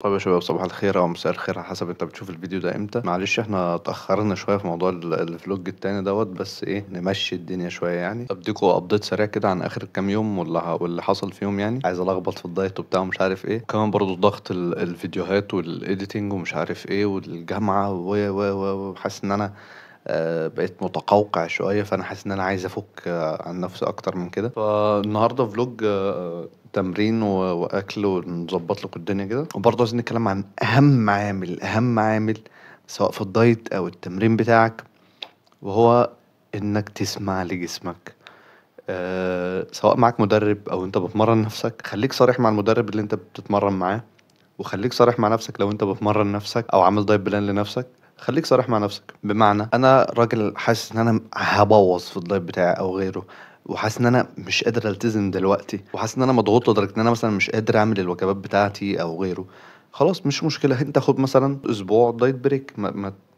طيب يا شباب، صباح الخير او مساء الخير على حسب انت بتشوف الفيديو ده امتى. معلش احنا اتاخرنا شوية في موضوع ال vlog التاني دوت، بس ايه نمشي الدنيا شوية يعني. اديكوا update سريع كده عن اخر كام يوم واللي حصل فيهم يعني. عايز الخبط في ال diet وبتاع ومش عارف ايه، كمان برضو ضغط الفيديوهات وال editing ومش عارف ايه والجامعة و و و حاسس ان انا بقيت متقوقع شوية، فانا حاسس ان انا عايز افك عن نفسي اكتر من كده. فالنهارده vlog تمرين واكل ونظبط لكم الدنيا كده. وبرضه عايزين نتكلم عن اهم عامل، اهم عامل سواء في ال diet او التمرين بتاعك، وهو انك تسمع لجسمك. سواء معاك مدرب او انت بتمرن نفسك، خليك صريح مع المدرب اللي انت بتتمرن معاه، وخليك صريح مع نفسك لو انت بتمرن نفسك او عامل diet plan لنفسك. خليك صريح مع نفسك، بمعنى انا راجل حاسس ان انا هبوظ في ال diet بتاعي او غيره، وحاسس ان انا مش قادر التزم دلوقتي، وحاسس ان انا مضغوط لدرجة ان انا مثلا مش قادر اعمل الوجبات بتاعتي او غيره. خلاص مش مشكلة، انت خد مثلا اسبوع diet break،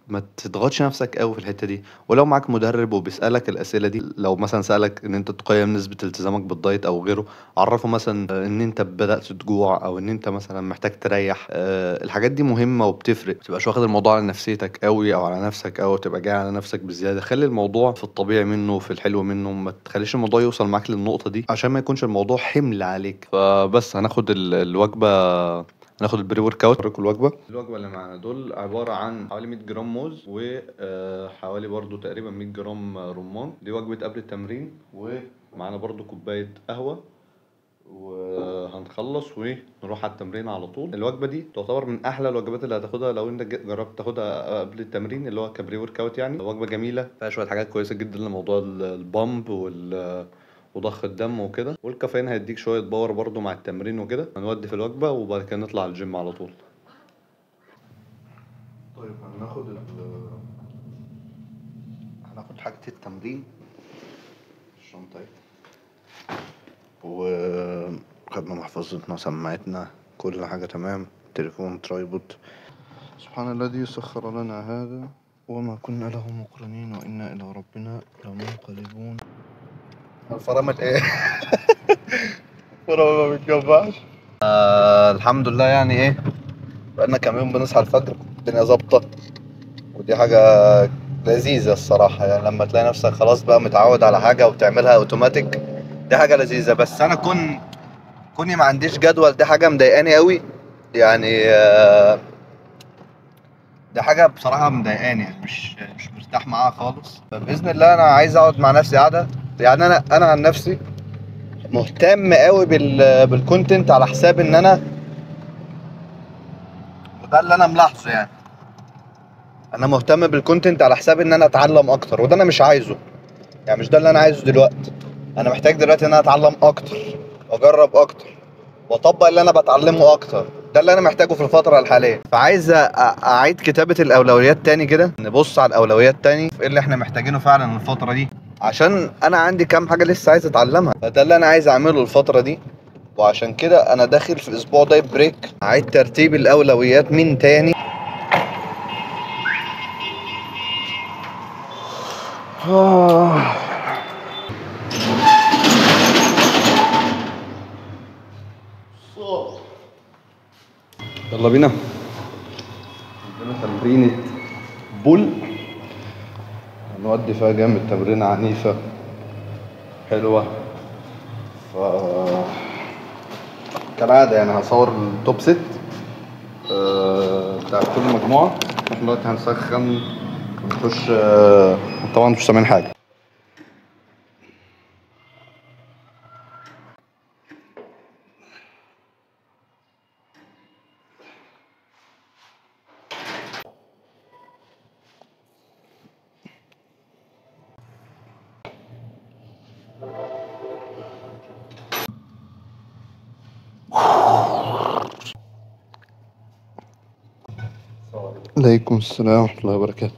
ما تضغطش نفسك قوي في الحتة دي. ولو معاك مدرب وبيسالك الاسئلة دي، لو مثلا سالك ان انت تقيم نسبه التزامك بال diet او غيره، عرفه مثلا ان انت بدات تجوع او ان انت مثلا محتاج تريح. الحاجات دي مهمة وبتفرق. ما تبقاش واخد الموضوع على نفسيتك قوي او على نفسك، او تبقى جاي على نفسك بزيادة. خلي الموضوع في الطبيعي منه وفي الحلو منه، ما تخليش الموضوع يوصل معاك للنقطة دي عشان ما يكونش الموضوع حمل عليك. فبس هناخد الوجبة، هناخد ال pre-workout. اوريكم الوجبة. الوجبة اللي معانا دول عبارة عن حوالي 100 جرام موز وحوالي برضو تقريبا 100 جرام رمان. دي وجبة قبل التمرين، ومعانا برضو كوباية قهوة، وهنخلص ونروح على التمرين على طول. الوجبة دي تعتبر من احلى الوجبات اللي هتاخدها لو انت جربت تاخدها قبل التمرين، اللي هو ك pre-workout يعني. وجبة جميلة فيها شوية حاجات كويسة جدا لموضوع ال pump وضخ الدم وكده، والكافيين هيديك شوية power برضو مع التمرين وكده. هنودي في الوجبة وبعد كده نطلع على الجيم على طول. طيب هناخد حاجة التمرين، الشنطة اهي، وخدنا محفظتنا، سماعتنا، كل حاجة تمام، تليفون، tripod. سبحان الذي سخر لنا هذا وما كنا له مقرنين وإنا إلى ربنا لمنقلبون. الفرامل ايه؟ الفرامل ما بتجمعش. الحمد لله يعني ايه، بقالنا كام يوم بنصحى الفجر الدنيا ظابطة، ودي حاجة لذيذة الصراحة. يعني لما تلاقي نفسك خلاص بقى متعود على حاجة وبتعملها اوتوماتيك، دي حاجة لذيذة. بس انا كوني ما عنديش جدول، دي حاجة مضايقاني قوي يعني. دي حاجة بصراحة مضايقاني يعني، مش مرتاح معاها خالص. فباذن الله انا عايز اقعد مع نفسي قاعدة يعني. انا عن نفسي مهتم قوي بال content على حساب ان انا، وده اللي انا ملاحظة يعني، انا مهتم بال content على حساب ان انا اتعلم اكتر، وده انا مش عايزه يعني، مش ده اللي انا عايزه دلوقتي. انا محتاج دلوقتي ان انا اتعلم اكتر واجرب اكتر واطبق اللي انا بتعلمه اكتر، ده اللي انا محتاجه في الفترة الحالية. فعايز اعيد كتابه الاولويات تاني كده، نبص على الاولويات تاني، ايه اللي احنا محتاجينه فعلا الفترة دي، عشان انا عندي كام حاجة لسه عايز اتعلمها. فده اللي انا عايز اعمله الفترة دي، وعشان كده انا داخل في اسبوع diet break، اعيد ترتيب الاولويات من تاني. يلا بينا، عندنا تمرينة pull هنودي فيها جامد، تمرينة عنيفة حلوة. ف كالعادة يعني هصور ال top set بتاع كل مجموعة. احنا دلوقتي هنسخن ونخش. طبعا مش سامعين حاجة. عليكم السلام ورحمة الله وبركاته.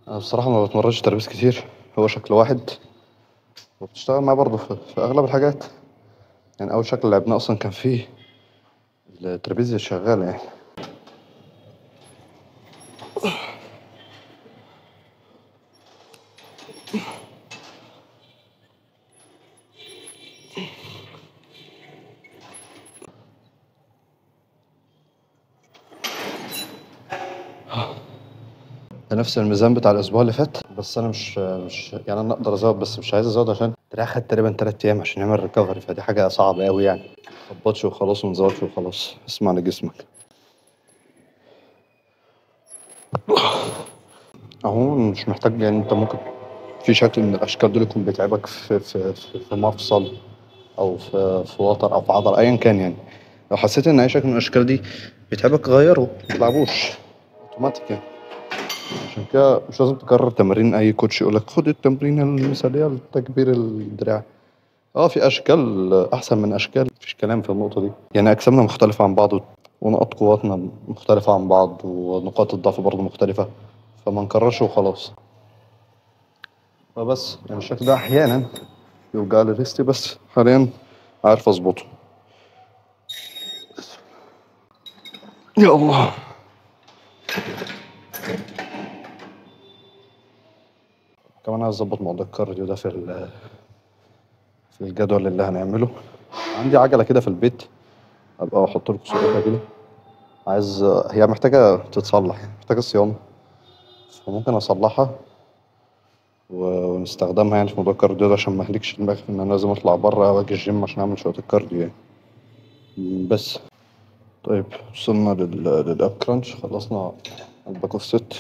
أنا بصراحة ما بتمرنش ترابيز كتير، هو شكل واحد وبتشتغل معاه برضه في أغلب الحاجات يعني. أول شكل لعبناه أصلا كان فيه الترابيزة شغالة يعني. ده نفس الميزان بتاع الاسبوع اللي فات، بس انا مش يعني انا اقدر ازود، بس مش عايز ازود عشان دراعي خد تقريبا 3 ايام عشان يعمل recovery، فدي حاجة صعبة قوي يعني. متخبطش وخلاص وما تزودش وخلاص، اسمع لجسمك. عموما مش محتاج يعني، انت ممكن في شكل من الاشكال دول يكون بيتعبك في في في, في مفصل او في وتر او في عضلة ايا كان يعني. لو حسيت ان اي شكل من الاشكال دي بيتعبك غيره، ما تلعبوش اوتوماتيك يعني. عشان كده مش لازم تكرر تمارين اي coach يقول لك خد التمرين المثالية لتكبير الدراع. في اشكال احسن من اشكال، مفيش كلام في النقطة دي يعني. اجسامنا مختلفة عن بعض، ونقاط قوتنا مختلفة عن بعض، ونقاط الضعف برضه مختلفة، فما نكررش وخلاص. فبس يعني الشكل ده احيانا يوجع لي wrist ي، بس حاليا عارف اظبطه. يا الله. كمان عايز اظبط موضوع ال cardio ده في الجدول اللي هنعمله. عندي عجله كده في البيت، ابقى احط لكم صورتها كده. عايز، هي محتاجه تتصلح، محتاجه صيانة، فممكن اصلحها ونستخدمها يعني في موضوع ال cardio ده، عشان ما اهلكش دماغي ان انا لازم اطلع بره واجي الجيم عشان اعمل شوية ال cardio يعني. بس طيب وصلنا لل ab crunch، خلصنا ال back off set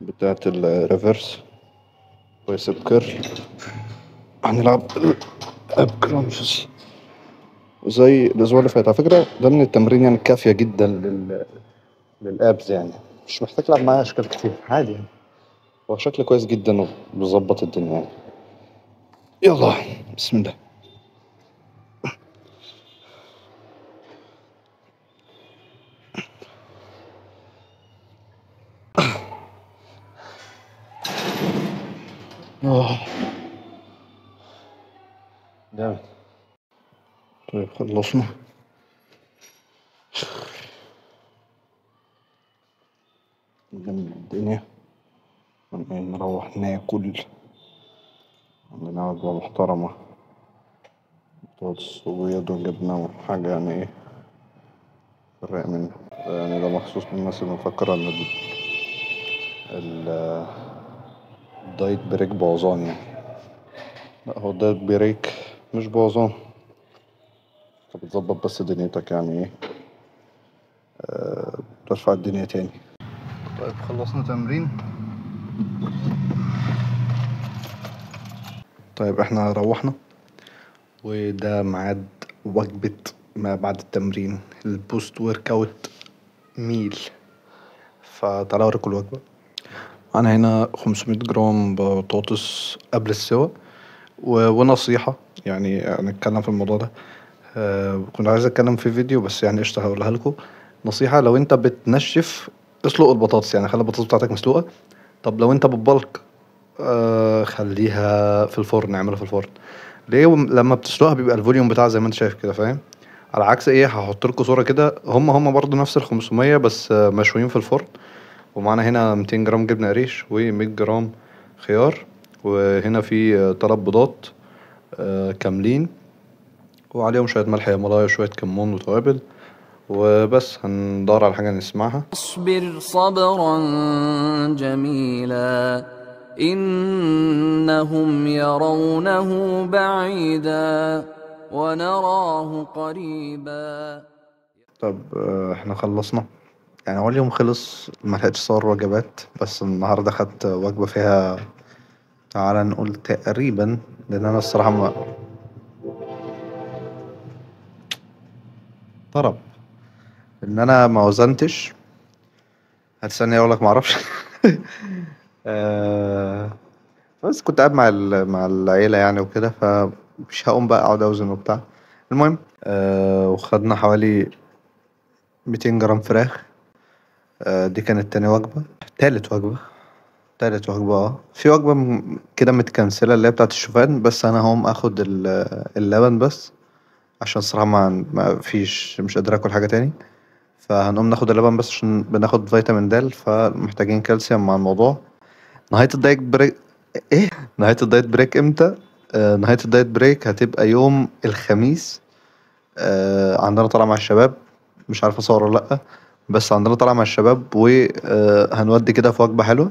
بتاعه ال reverse bicep curl. هنلعب ال ab crunches زي الاسبوع اللي فات. على فكرة ده من التمرين يعني كافيه جدا لل abs يعني، مش محتاج تلعب معايا اشكال كتير، عادي يعني. هو شكل كويس جدا وبيظبط الدنيا يعني. يلا بسم الله. جامد. طيب خلصنا. نلم الدنيا نروح ناكل، عندنا وجبة محترمة، بطاطس وبيض وجبنة وحاجة يعني ايه الرايق منه يعني. ده مخصوص للناس اللي مفكرة ان ال diet break بوظان يعني. لا، هو ال diet break مش بوظان، انت بتظبط بس دنيتك يعني ايه، ترفع الدنيا تاني. طيب خلصنا تمرين. طيب احنا روحنا، وده ميعاد وجبة ما بعد التمرين، ال post workout meal. فتعالوا اوريكم الوجبة. انا هنا 500 جرام بطاطس قبل السوا، ونصيحة يعني هنتكلم في الموضوع ده، كنت عايز اتكلم في فيديو بس يعني قشطة هقولها لكم. نصيحة، لو انت بتنشف اسلق البطاطس، يعني خلي البطاطس بتاعتك مسلوقة. طب لو انت بتبلك خليها في الفرن، اعملها في الفرن. ليه؟ لما بتسلقها بيبقى ال volume بتاعها زي ما انت شايف كده، فاهم؟ على عكس ايه، هحط لكم صورة كده، هم برضو نفس ال 500 بس مشويين في الفرن. ومعانا هنا 200 جرام جبنة قريش و100 جرام خيار، وهنا في 3 بيضات كاملين، وعليهم شوية ملح هيمالايا وشوية كمون وتوابل وبس. هندور على حاجة نسمعها. اصبر صبرا جميلا إنهم يرونه بعيدا ونراه قريبا. طب احنا خلصنا يعني، هو اليوم خلص، ما لحقتش اصور وجبات، بس النهارده خدت وجبة فيها تعالى نقول تقريبا، لان انا الصراحة ما طرب ان انا ما وزنتش. هتستني اقول لك ما اعرفش. بس كنت قاعد مع العيلة يعني وكده، فمش هقوم بقى اقعد اوزن وبتاع. المهم وخدنا حوالي 200 جرام فراخ. دي كانت تاني وجبة، تالت وجبة، تالت وجبة. في وجبة كده متكنسلة اللي هي بتاعت الشوفان، بس انا هقوم اخد اللبن بس عشان الصراحة ما فيش، مش قادر اكل حاجة تاني. فهنقوم ناخد اللبن بس عشان بناخد فيتامين د، فمحتاجين كالسيوم مع الموضوع. نهاية ال diet break ايه؟ نهاية ال diet break امتى؟ نهاية ال diet break هتبقى يوم الخميس. عندنا طالعة مع الشباب، مش عارف اصور ولا لأ، بس عندنا طالعة مع الشباب وهنودي كده في وجبة حلوة.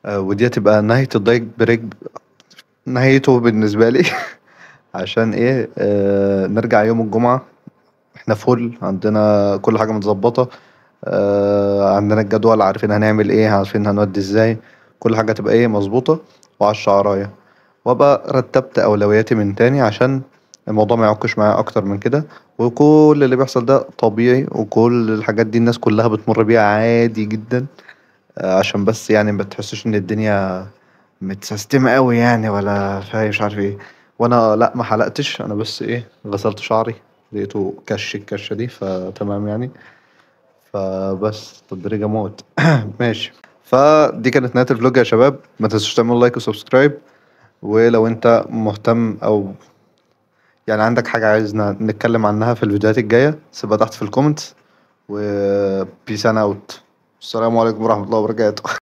ودي هتبقى نهاية ال diet break، نهايته بالنسبة لي. عشان ايه؟ نرجع يوم الجمعة احنا فل، عندنا كل حاجة متظبطة، عندنا الجدول، عارفين هنعمل ايه، عارفين هنودي ازاي، كل حاجة تبقى ايه مظبوطة وعلى الشعراية. وابقى رتبت اولوياتي من تاني عشان الموضوع ما يعكش معايا اكتر من كده. وكل اللي بيحصل ده طبيعي، وكل الحاجات دي الناس كلها بتمر بيها عادي جدا، عشان بس ما تحسوش ان الدنيا متسيستمة قوي ولا فاهم مش عارف ايه. وانا لا ما حلقتش، انا بس ايه غسلت شعري لقيته كش الكشه دي، فتمام يعني. فبس تدريجة موت. ماشي، فدي كانت نهاية ال vlog يا شباب. ما تنسوش تعملوا like و subscribe، ولو انت مهتم او عندك حاجة عايزنا نتكلم عنها في الفيديوهات الجاية سيبها تحت في ال comments. و peace out. السلام عليكم ورحمة الله وبركاته.